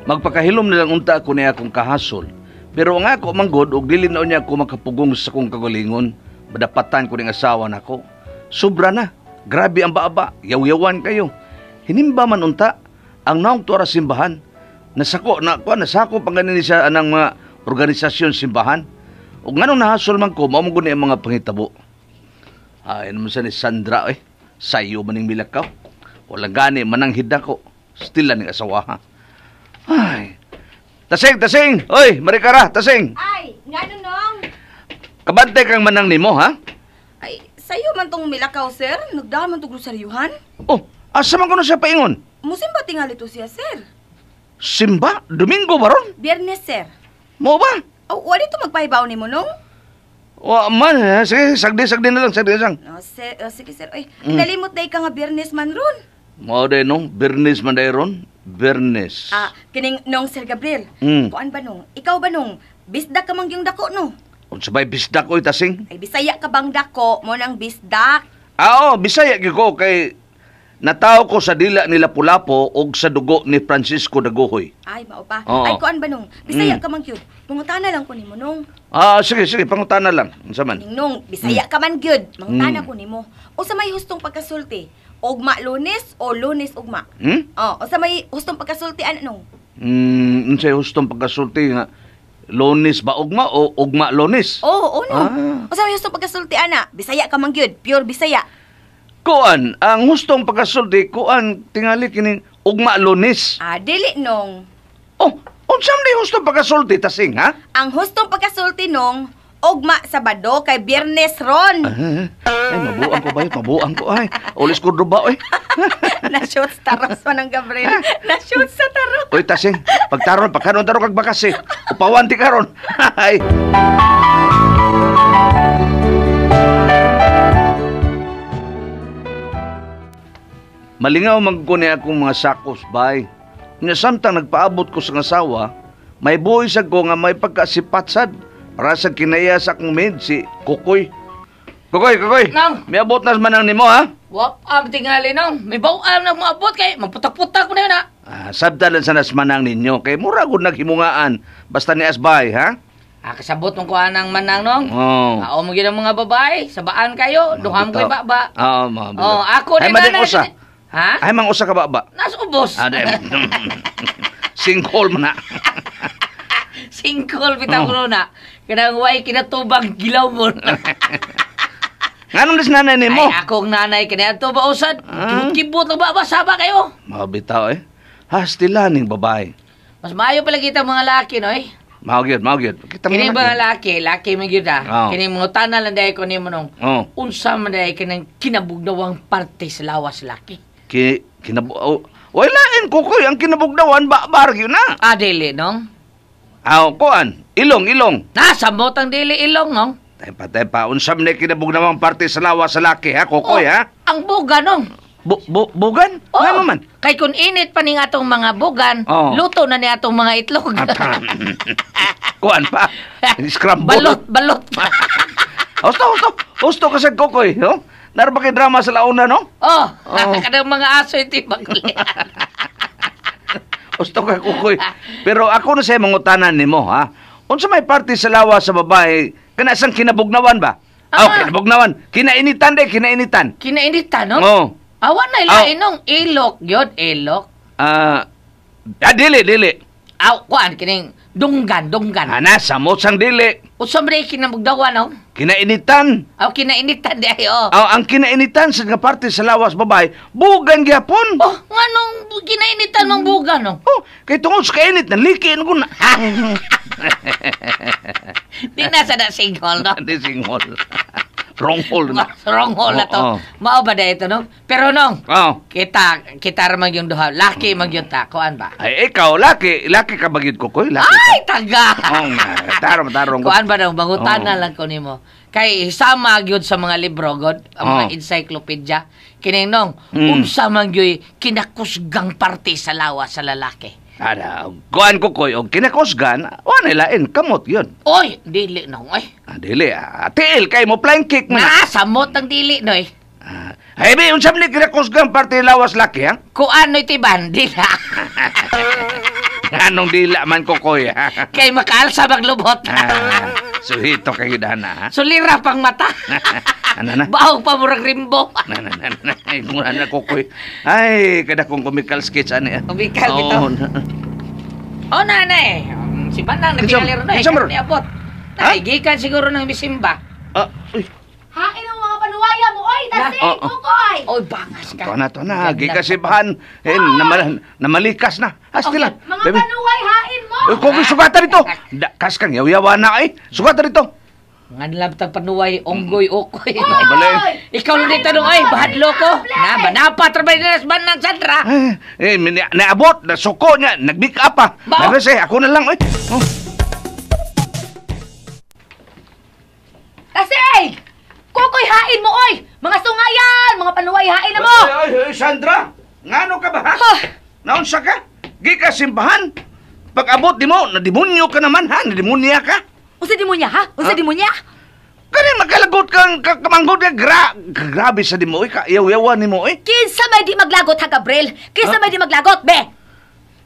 Magpakahilom na lang unta ako niya akong kahasol. Pero ang ako manggod og dili na unya ako makapugong sa akong kagalingon, madapatan ko ning asawa nako. Sobra na. Grabe ang baaba. Yaw-yawan kayo. Hinimba man unta ang naong tuara simbahan. Nasako na ko, nasako pa ganin siya anang mga organisasyon simbahan. Ug nganong nahasol man ko, mao man gud ni ang mga pangitabo. Ay, naman sa ni Sandra eh. Sayo maning milakaw. Wala gani mananghid ako. Still lang ning asawa ha. Ay. Tasing, tasing! Oy, Marikara, tasing! Ay, ngano nong? Kabante kang manang nimo, ha? Ay, sayo man tong milakaw, sir. Nagdaan man tong grosaryuhan. Oh, asa man kuno siya paingon? Musimba tingali to siya, sir. Simba? Domingo ba ron? Biyernes, sir. Mo ba? Oh, wala to magpahibaw nimo nong? Wa man, eh. Sige, sagdi, sagdi na lang, sagdi na lang. Oh, sir, oh, sige, sir. Oy, nalimot day ka nga Biyernes man ron. Mao day no, Bernes man day ron. Bernes. Ah, kining nong Sir Gabriel. Kuan ba nong? Ikaw ba nong? Bisdak ka man gyung dako no? Unsa bay bisdak oy tasing? Ay, Bisaya ka bang dako? Mo nang bisdak. Ah, oh, Bisaya gyud ko kay nataw ko sa dila ni Lapu-Lapu og sa dugo ni Francisco Dagohoy. Ay, mao pa. Oo. Ay, kuan ba nong? Bisaya ka man gyud. Mangutana lang ko nimo nong. Ah, sige, sige, pangutana lang. Unsa man? Ning nong, Bisaya ka man gyud. Mangutana ko nimo. Usa may hustong pagkasulti? Ugma Lunes o Lunes ugma? Hmm? Oh, usa may hustong pagkasulti ano nong? Unsay hustong pagkasulti nga Lunes ba ugma o ugma Lunes? Oo, oh, no. Ah. Usa may hustong pagkasulti ana? Bisaya ka man gyud, pure Bisaya. Kuan, ang hustong pagkasulti kuan tingali kining ugma Lunes. Ah, dili nong. Oh, unsa man hustong pagkasulti tasing ha? Ang hustong pagkasulti nong ugma Sabado kay Biyernes ron. Ah, ay, mabuang ko ba yun? Mabuang ko ay. Ulis ko ba oy. Na-shoot sa taros man ang Gabriel. Na-shoot sa taros. Oy tasing, pagtaron pagkaron taron kag bakasi. Upawan ti karon. Ay. Malingaw man ko ni akong mga sakos bay. Nya samtang nagpaabot ko sa asawa, may buhi sad ko nga may pagkasipat sad. Para sa kinaya sa akong maid si Kukoy. Kukoy, Kukoy. Nang. Miabot na manang nimo ha. Wap am tingali nong. May bawam na moabot kay magputak-putak ko na yun ha. Ah, sabta lang sa nasmanang ninyo kay mura gud naghimungaan basta ni asbay ha. Ah, kasabot mong kuha ng manang nong. Oh. Ako mo ang mga babae, sabaan kayo, duham ko'y baba. Oo, mga bitaw. Oh, ako Ay, ni mading nanay. usa. Ha? Ay, mang usa ka ba ba? Nas ubos. Ah, di. Sinkhole man na. Singkol bitaw Oh. ko na. Kanang way kinatubang gilaw mo. Nganong dis nanay nimo? Ay, akong nanay kani adto ba usad? Ah. Kibot lang ba ba saba kayo? Mga bitaw eh. Hastila ning babae. Mas maayo pala kita mga laki no eh. Mao gyud, mao gyud. Kita Kini mga laki, laki man gyud ah. Oo. Kini mga tanan lang dahil ko nimo nong. Oh. Unsa man dahil kanang kinabugnawang parte sa lawas laki. Ki kinabu oh, wala kukoy ang kinabugnawan ba bar gyud na. Ah, dili nong. Aw, kuan, ilong ilong. Nasa motang dili ilong nong. Tepa tepa, unsa man ni kinabugnawang parte sa lawas sa laki ha, kukoy Oh, ha? Ang buga nong. Bu, bu, bugan? Oh, Ngano man? Kay kun init pa ning atong mga bugan, Oh. luto na ni atong mga itlog. Atan. Kuan pa. Scramble. Balot, balot. Husto, husto. Husto ka sa kukoy, no? Naro ba kay drama sa launa, no? Oh, Oh. kanang mga aso iti bakli. Husto ka, kukoy. Pero ako na sa'yo mangutanan nimo, ha? Unsa may parte sa lawa sa babae, kana sang kinabugnawan ba? Ah. Oh, kinabugnawan. Kinainitan de, kinainitan. Kinainitan, no? Oo. Awan na ilain nong ilok yun, ilok. Ah, ah, dili, dili. Aw, kuan kining dunggan, dunggan. Ana, samot sang dili. Unsa man kinabugnawan, no? Kinainitan. Aw kinainitan di ay, oh. Aw, ang kinainitan sa nga parte sa lawas babae, bugan gyapon. Oh, nganong kinainitan mong bugan, no? Oh, kay tungod sa kainit, nalikin ko na. Di na sa na singhol, no? Hindi singhol. Wrong hole na. Wrong hole na to. Oo. Mao ba da ito, no? Pero nong, Oh. kita, kita ra man yung duha. Laki man yung ta. Kuan ba? Ay, ikaw, laki. Laki ka ba gyud ko, koy? Laki ka. Ay, taga! Oh, nga. Tarong, tarong. Kuan ba daw, mangutana Oo. lang ko nimo. Kay sama gyud sa mga libro god, ang mga Oo. encyclopedia. Kining nong, unsa man gyud kinakusgang parte sa lawas sa lalaki. Ada, kuan ko koy, og kinakusgan, wa na lain, kamot yun. Oy, dili nong oy. Ah, dili, ah, tiil kay mo flying kick man. Na samot ang dili noy. Ah, ay, be, unsa man ni kinakusgang parte lawas laki, ha? Kuan noy tiban, dila. Anong dila man Kokoy? Kay makaalsa maglubot. Suhito kayo dana, ha? Sulira pang mata. Ano na? Baog pa murag rimbo. Na. Ay, mura na Kokoy. Ay, kada kong comical sketch ani. Comical bitaw. Oh, nanay. Si Manang nagtingaliro na eh. Kinsa man? Niabot. Ay, gikan siguro ng bisimba. Uy. Hain ang mga panuwaya mo, oy! Tasing, Kukoy! Oy, bangas ka. To na. Gikan simbahan. Eh, namalikas na. Hastila. Mga panuway, hain mo! Kung sugatan dito. Kas kang yaw-yawa na eh. Sugatan dito. Nganlab tag panuway, onggoy, okoy. Balay. Ikaw lang dito nung ay, bahadlo ko. Na, banapat, rabay na Manang Sandra. Eh, naabot, nasuko niya, nag-make up pa. Nagres eh, ako na lang eh. Oh. Tasing! Kukoy, hain mo, oy! Mga sungayan, mga panuway, hain na mo! Ay, Sandra, ngano ka ba, ha? Naunsa ka? Gika simbahan? Pag-abot di mo, nademonyo ka naman, ha? Nademonya ka? Unsa demonya, ha? Unsa demonya? Kani magkalagot kang kamanggod ka, grabe sa dimo, oy, kayaw-yawan nimo, oy. Kinsa may di maglagot, ha, Gabriel? Kinsa may di maglagot, be?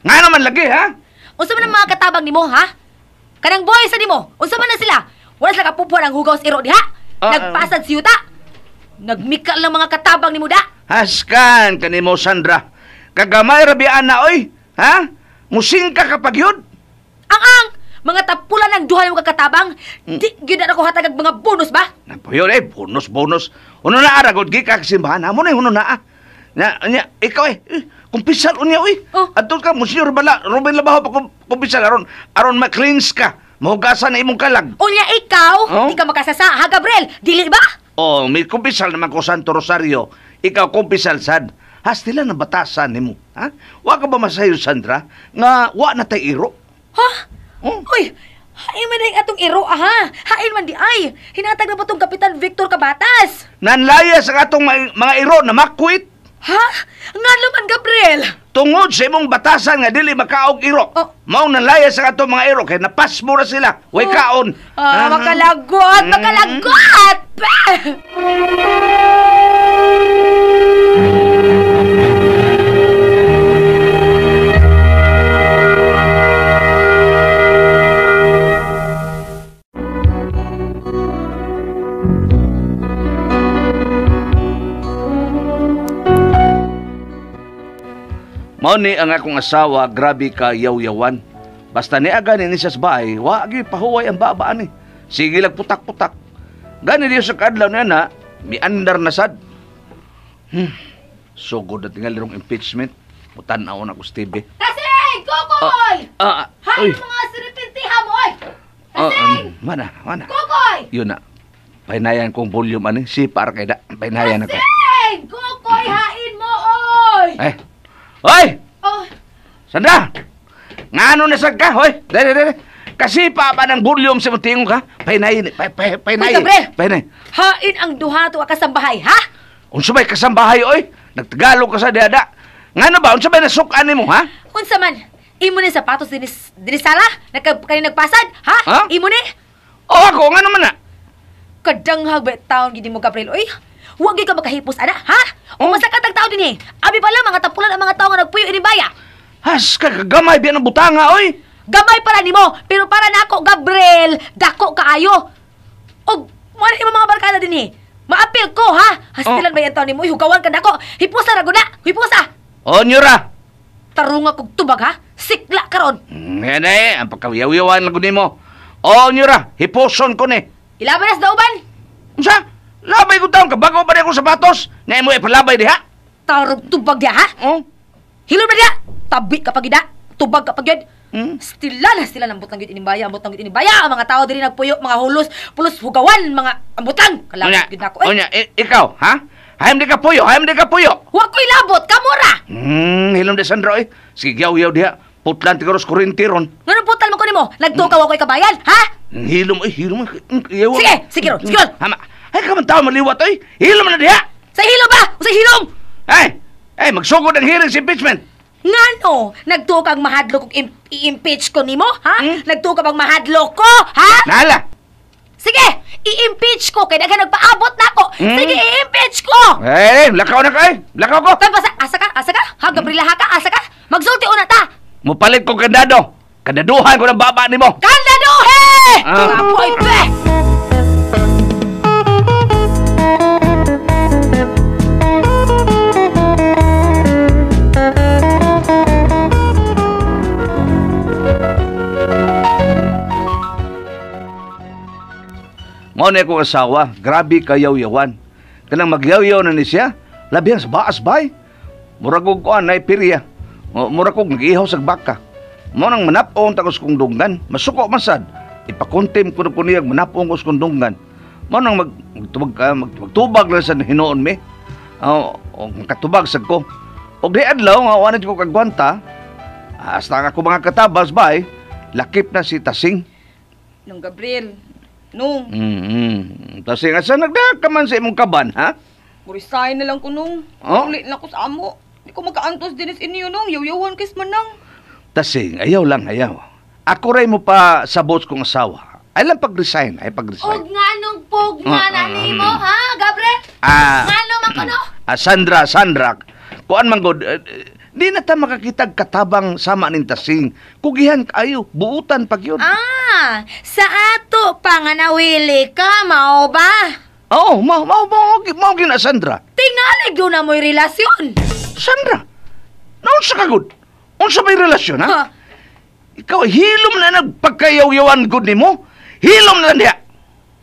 Nga naman lagi, ha? Unsa man ang mga katabang nimo, ha? Kanang boy sa nimo, unsa man na sila? Wala sila kapupuan ang hugaw sa iro diha? Nagpasad si yuta? Nagmikal lang mga katabang nimo da? Haskan kanimo, Sandra. Kagamay rabian na, oy. Ha? Musing ka kapag yun. Ang! Mga tapulan ng duha yung kakatabang, di gyud na ako hatagag mga bonus ba? Napuyon eh, bonus. Uno na aragod gi ka simbahan, amo na uno na. Na nya ikaw eh, kumpisal unya oy. Oh. Adto ka Monsignor Bala, Ruben Labaho pa kumpisal aron ma-cleanse ka. Mahugasan na imong kalag. Unya ikaw, di ka makasasa ha Gabriel, dili ba? Oh, may kumpisal naman ko Santo Rosario. Ikaw kumpisal sad. Hastila ng batasan nimo, ha? Wa ka ba masayo Sandra nga wa na tay iro? Ha? Oh. Uy, hain man ang atong iro, aha. Hain man di ay. Hinatag na ba itong Kapitan Victor Cabatas? Nanlayas ang atong mga iro na makwit. Ha? Ngano man, Gabriel? Tungod sa imong batasan nga dili makaog iro. Oh. Mao nanlayas ang atong mga iro kay napasmo ra sila. Way kaon. Ah, makalagot, makalagot! Mao ni ang akong asawa, grabe ka yaw-yawan. Basta niaga ni siya sa bahay, wa gyud pahuway ang babaan ni. Sige lang putak-putak. Gani diyo sa kadlaw niya na, miandar na sad. Sugod na tingali rong impeachment. Mutan-aw na ko sa TV. Tasing! Kukoy! Hain mga siripintiha mo, oy! Tasing! Mana. Kukoy! Yun na. Painayan kong volume ani. Si para kay da. Painayan ako. Tasing! Kukoy, hain mo, oy! Eh! Hoy! Oh. Sandra! Ngano na sad ka? Hoy! Dere. Kasi pa ba ng volume sa tingong ka? Painayin. Painayin. Uy, Gabriel! Painayin. Hain ang duha to kasambahay, ha? Unsa may kasambahay, oy? Nagtagalog ka sa diada. Ngano ba? Unsa may nasukan nimo, ha? Unsa man? Imo ni sapatos dinis sala? Kani nagpasad, ha? Ha? Imo ni? Oh, ako ngano man na? Kadanghag ba taon gid mo, Gabriel, oy? Huwag ka makahipos, ana, ha? Umasakat ang tao din eh. Abi pala, mga tapulan ang mga tao nga nagpuyo ini baya. Has, kagamay biyan ang butanga, oy! Gamay para nimo, pero para nako, Gabriel, dako kaayo. Og, wala imo mga barkada din eh. Maapil ko, ha? Hastilan ba yung tao nimo? Hugawan ka dako. Hipusa ra guna, hipusa! O, nyura! Tarunga kog tubag, ha? Sikla karon. Yan eh, ang pagkawiyawiyawan lang ko nimo. O, nyura, hipuson ko ni. Ilaban na sa dauban. Unsa? Labay ko taon, kabago pa rin akong sapatos. Ngayon mo ipalabay diha. Tarong tubag diha, ha? Oh. Hilom na diha. Tabi ka pag ida. Tubag ka pag yun. Stila na sila ng butang yun inimbaya, ang butang yun inimbaya. Ang mga tao diri nagpuyo, mga hulos, pulos hugawan, mga ambutang. Kalabot yun ako, eh. Onya, ikaw, ha? Hayam di ka puyo, hayam di ka puyo. Huwag ko'y labot, kamura! Hilom di Sandra, eh. Sige, yaw-yaw diha. Putlan tigaros kurinti ron. Nganong putal mo ko nimo? Nagtukaw ako'y kabayan, ha? Hilom, eh, hilom. Yaw. Sige, ron, sige ron. Hama. Ay, kaman tao maliwat, oy. Hilom na diha! Sa hilom ba? Sa hilom! Ay, magsugod ang hearing sa impeachment. Ngano? Nagtuo kang mahadlok kung i-impeach ko nimo, ha? Nagtuo ka bang mahadlok ko, ha? Nala! Sige, i-impeach ko kay daghan nagpaabot na ako. Sige, i-impeach ko. Eh, lakaw na ka, eh. Lakaw ko. Tapos asa ka? Asa ka? Ha, Gabriela, ha ka? Asa ka? Magsulti una ta. Mupalit ko kandado. Kandaduhan ko ng baba nimo. Kandaduhe! Ah. Kapoy pe! Mao na akong asawa, grabe kayaw-yawan. Kanang magyaw-yaw na ni siya, labihan sa baas bay. Murag og kuan nay pirya. Murag og nag-ihaw sa baka. Mao nang manap-on ta kong dunggan, masuko man sad. Ipakontim ko na ko niya manap-on ko sa kong dunggan. Mao nang magtubag lang sa hinuon mi. O makatubag sad ko. Og di adlaw nga wa na ko kagwanta. Hasta ang ako mga katabas bay, lakip na si Tasing. Nung Gabriel, nung, Tasing, asa nagdahag ka man sa imong kaban, ha? Murisahin na lang ko nung. Oh? Ulit na ko sa amo. Di ko magkaantos din is inyo nung. Yaw-yawan kis manang. Tasing, ayaw lang, ayaw. Ako ray mo pa sabot kong asawa. Ay lang pag-resign, ay pag-resign. Og nganong pugma na nimo, ha, Gabriel? Ngano man kuno? Sandra, Sandra. Kuan man god, di na ta makakitag katabang sama ning Tasing. Kugihan kayo, buutan pag yun. Ah, sa ato pa nga nawili ka, mao ba? Oo, mao gina Sandra. Tingali gyud na mo'y relasyon. Sandra, naunsa ka gud? Unsa may relasyon, ha? Ha? Ikaw, hilom na nagpagkayaw-yawan gud nimo. Hilom na lang diha.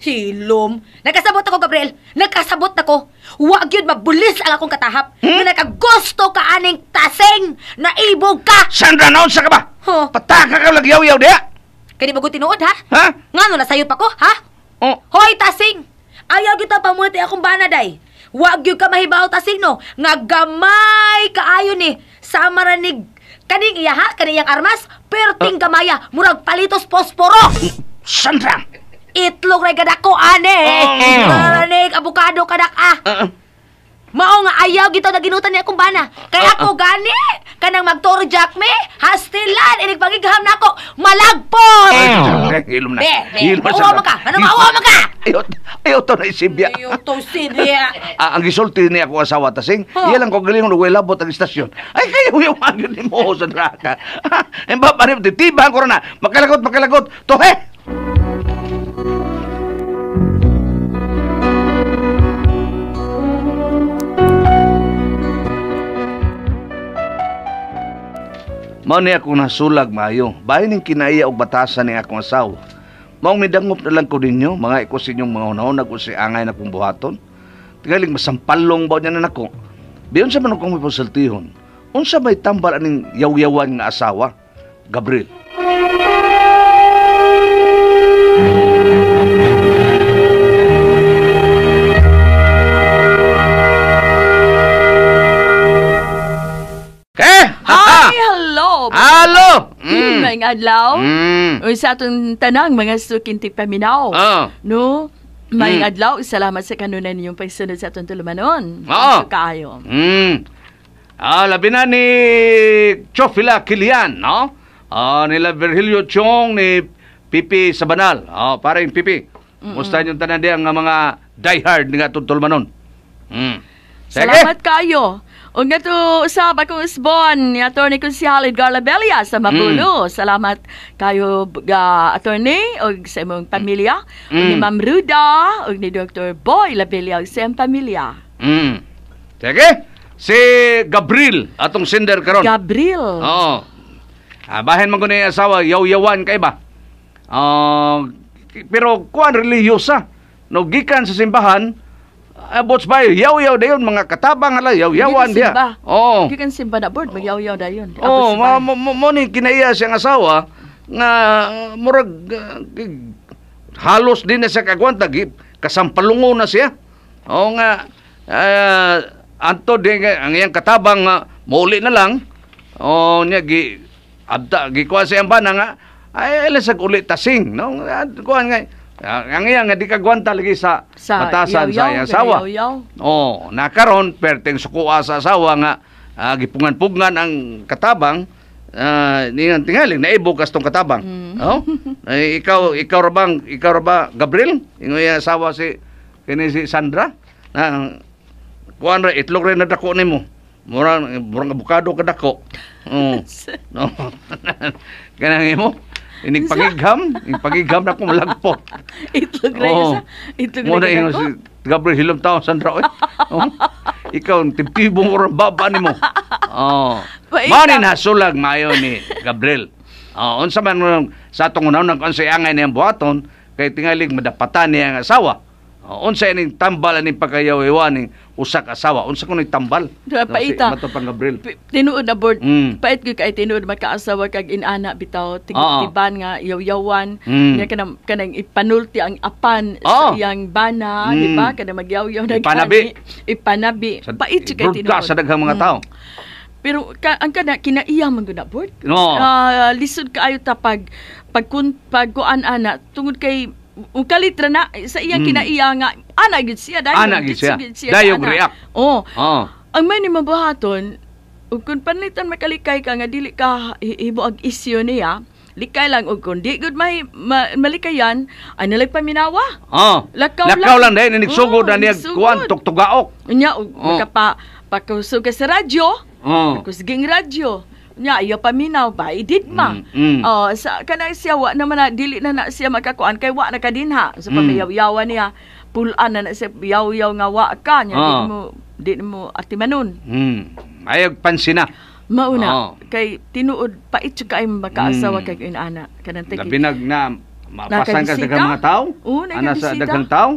Hilom. Nagkasabot ako, Gabriel. Nagkasabot ako. Wa gyud mabulis ang akong katahap. Nga nakagusto ka aning Tasing. Naibog ka. Sandra, naunsa ka ba? Huh? Pataka ka nagyaw-yaw diha. Kani bago tinuod, ha? Ha? Ngano nasayop ako, ha? Oh. Hoy, Tasing! Ayaw gyud ta pamulit akong bana, day. Wa gyud ka mahibaw, Tasing, no? Nga gamay kaayo ni. Sama ra ni kaning iya, ha? Kaning iyang armas. Perting gamaya. Murag palitos posporo. Sandra! Itlog ray kadako, ane. Maranig, abukado kadak, ah. Mao nga ayaw gito na ginutan niya akong bana. Kaya ako gani, kanang magtoro jack me, hastilan, inig pagigham nako, malagpon. Hilom na. Be, be, Hilom na, mauwa Sandra. man ka. Ano, mauwa man ka? Ayaw to na isibya. Ayaw to isibya. Ang gisulti niya ako asawa, Tasing, Huh? iya lang ko galing way labot ang istasyon. Ay, kayo yung agad ni mo, Sandra ka. Ang ba, paano, titibahan ko na. Makalagot, makalagot. Tohe! Mao ni akong nasulag maayo. Bahin ning kinaiya og batasan ni akong asawa. Maong midangop na lang ko ninyo, mga iko sa inyong mga hunahuna kung si angay na kong buhaton. Tingaling masampalong ba niya na nako. Biyon sa man akong mapasultihon, unsa may tambal aning yaw-yawan nga asawa? Gabriel. Okay? Hi, hello. Halo! Maayong adlaw. Uy, sa atong tanang mga sukinti paminaw. No? Maayong adlaw, salamat sa kanunan ninyong pagsunod sa atong tulumanon. Kaayo. Labi na ni Chofila Kilian, no? Nila Virgilio Chong, ni Pipi Sabanal. Parang Pipi. Musta yung tanan diyan nga mga diehard nga atong tulumanon. Sige. Salamat kayo. O nga to usab akong usbon ni Attorney Consihal Edgar Labella sa Mabulo. Salamat kayo attorney og sa imong pamilya, og ni Ma'am Ruda og ni Dr. Boy Labella og sa imong pamilya. Sige. Si Gabriel atong sender karon. Gabriel. Oo. Bahin man ko ni asawa yaw-yawan kay ba. Pero kuan relihiyosa. No gikan sa simbahan, abots ba yaw-yaw dayon mga katabang ala yaw-yawan diha. Oo. Gikan simba na board magyaw-yaw dayon. Oo, mo ni kinaiya siyang asawa nga murag halos din na siya kagwanta, kasampalungo na siya. Oo nga anto din ang iyang katabang mauli na lang. Oo niya gi abda gikuha siya ang bana nga ay ilasag uli Tasing, no? Kuan nga ang iya nga di kagwanta lagi sa batasan sa iyang asawa. Oh, nakaron perteng sukuha sa asawa nga gipungan-pugngan ang katabang, niyang tingaling naibog kas tong katabang. Oh? Ay, ikaw ra ba Gabriel? Ingon iyang asawa si kini si Sandra. Na kuan ra itlog ra nadako nimo. Murang murang abukado kadako. Oo. No. Kanang imo inig pagigham, inig pagigham na ko malagpot. Itlog ra Oo. sa. Itlog Mo ra na ingon kadako. si Gabriel Hilom taon Sandra oy. Oh. Ikaw tibtibong orang baba nimo. Oh. Paita. Mao ni nasulag maayo ni Gabriel. Oh, unsa man mo sa atong unahon kung unsay angay niyang buhaton kay tingalig madapatan niya ang asawa. Oh, unsa ining tambal aning pagkayaw-yawan ning usa ka asawa? Unsa kuno tambal? Diba, paita. Si, mato pang Gabriel. Tinuod na board. Pait gyud kay tinuod magkaasawa kag inana bitaw tiban nga yaw-yawan nya kanang kanang ipanulti ang apan sa iyang bana, di ba? Kanang magyawyaw na Ipanabi. gani. Ipanabi. Sa, Pait gyud kay tinuod. broadcast sa daghang mga tao. Pero ang kana kinaiya man gud na board. No. Lisod kaayo ta pag pagkuan ana tungod kay ukalit ra na sa iyang kinaiya nga ana gyud siya dayon Ana gyud siya. Dayog ana. react. Oh. Ang may ni mabuhaton ug kun panlitan makalikay ka nga dili ka hibo ag isyu niya, likay lang og kun di gud may malikayan ay nalag paminawa. Lakaw Lakaw lang lang. dahil inigsugod na niya Nigsugod. kuan tuktugaok. Unya og makapa pakusog ka sa radyo. Kusging radyo. Nya ayaw paminaw ba idid ma. Oh, sa kanang siya wa naman na dili na na siya makakuan kay wa na ka dinha. So pamayaw-yawan niya pulan na na siya yaw-yaw nga wa ka nya di mo atimanon. Ayaw pansina. Mauna kay tinuod pait jud kay makaasawa kay inana kanang tiki. Labinag na mapasan ka sa Nakabisita? daghang mga tao. Oo, Ana sa nakabisita. daghang tao.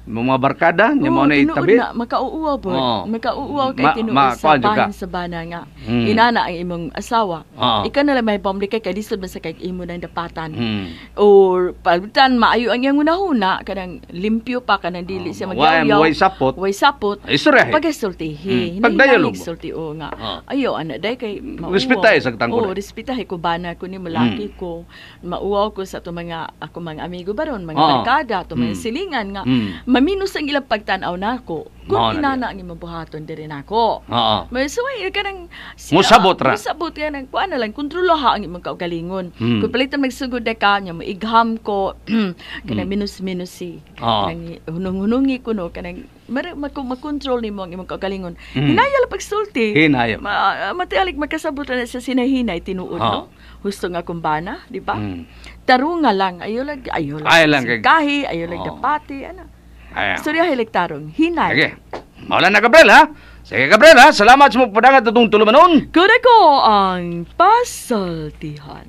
Mga barkada, nya mo na tinuod itabi. na makauuaw po. Makauuaw kay tinuod sa kuan jud ka. bahin sa bana nga. Inana ang imong asawa. Ikaw na lang may pamlikay kay lisod man sa kay imo nang dapatan. Or pagtan maayo ang iyang hunahuna kanang limpyo pa kanang dili siya magyawyaw. Way sapot. Way sapot. Istoryahe. Pagasultihi. Pagdialog mo. Sulti o nga. Ayo ana day kay mauwaw. Respetahe sa tangkod. Oo, respetahe ko bana ko ni malaki ko. Mauwaw ko sa ato mga ako mga amigo baron, mga barkada, ato mga silingan nga maminus ang ilang pagtan-aw nako. Kung Mao na inana ang imong buhaton diri nako. May suway ka nang Musabot ra. Musabot ka nang kuan na lang kontrolaha ang imong kaugalingon. Kung palitan magsugod na ka nya moigham ko kanang minus-minus si. Kanang hunong-hunongi ko no kanang makontrol nimo ang imong kaugalingon. Hinaya lang pagsulti. Hinaya. Matialik magkasabot na sa sinahinay tinuod no. Husto nga kumbana, di ba? Tarunga lang ayo lang ayo lang. Ayaw lang kahi, ayo lang dapati ana. Istorya hilig tarong, hinay. Sige. Mawala na, Gabriel, ha? Sige, Gabriel, ha? Salamat sa mga padangat atong tulumanon. Kuda ko ang pasaltihan.